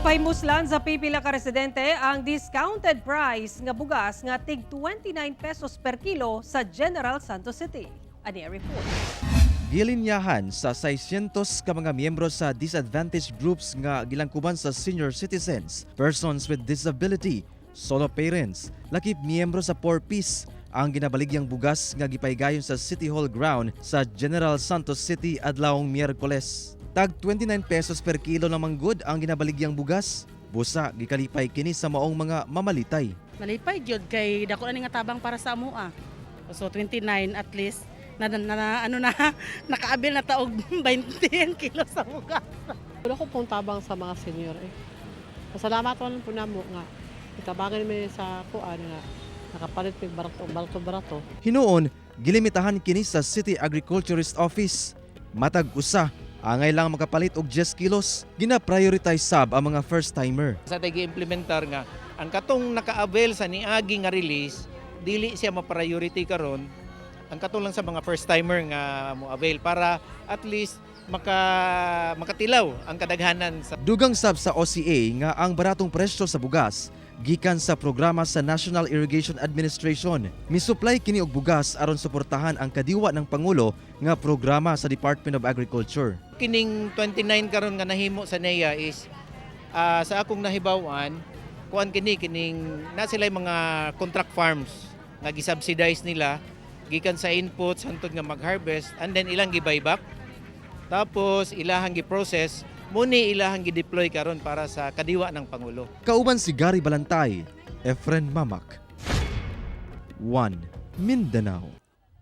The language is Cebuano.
Gipahimuslan sa pipila ka residente ang discounted price nga bugas nga tig 29 pesos per kilo sa General Santos City. Ani ang report. Gilinyahan sa 600 ka mga miyembro sa disadvantaged groups nga gilangkuban sa senior citizens, persons with disability, solo parents, lakip miyembro sa 4Ps ang ginabaligyang bugas nga gipaygayon sa City Hall ground sa General Santos City adlawng Miyerkules. Tag 29 pesos per kilo na manggod ang ginabaligyang bugas. Busa gikalipay kini sa maong mga mamalitay. Nalipay gyud kay dako na ni nga tabang para sa amoa. So 29, at least na ano na, nakaabil na ta og 20 kilo sa bugas. Wala ko pong tabang sa mga senior eh. Pasalamat lang po namo nga itabangan mi sa kuan nga nakapalit mig barato barato barato. Hinuon, gilimitahan kini sa City Agriculturist Office. Matag usa, angay lang makapalit og 10 kilos. Gina-prioritize sab ang mga first-timer. Sa tay gi-implementar nga ang katong naka-avail sa niagi nga release, dili siya ma-priority karon, ang katong lang sa mga first timer nga mo avail para at least makatilaw ang kadaghanan sa Dugang sab sa OCA nga ang baratong presyo sa bugas gikan sa programa sa National Irrigation Administration. Misupply kini og bugas aron suportahan ang Kadiwa ng Pangulo nga programa sa Department of Agriculture. Kining 29 karon nga nahimo sa NEA is sa akong nahibaw-an, kuan kini, kining na sila mga contract farms nga gisubsidize nila gikan sa inputs hantod nga mag-harvest, and then ilang gi-buyback, tapos ilahang gi-process, muni ilahang gi-deploy karon para sa Kadiwa ng Pangulo. Kauban si Gary Balantay, Efren Mamak. 1 Mindanao.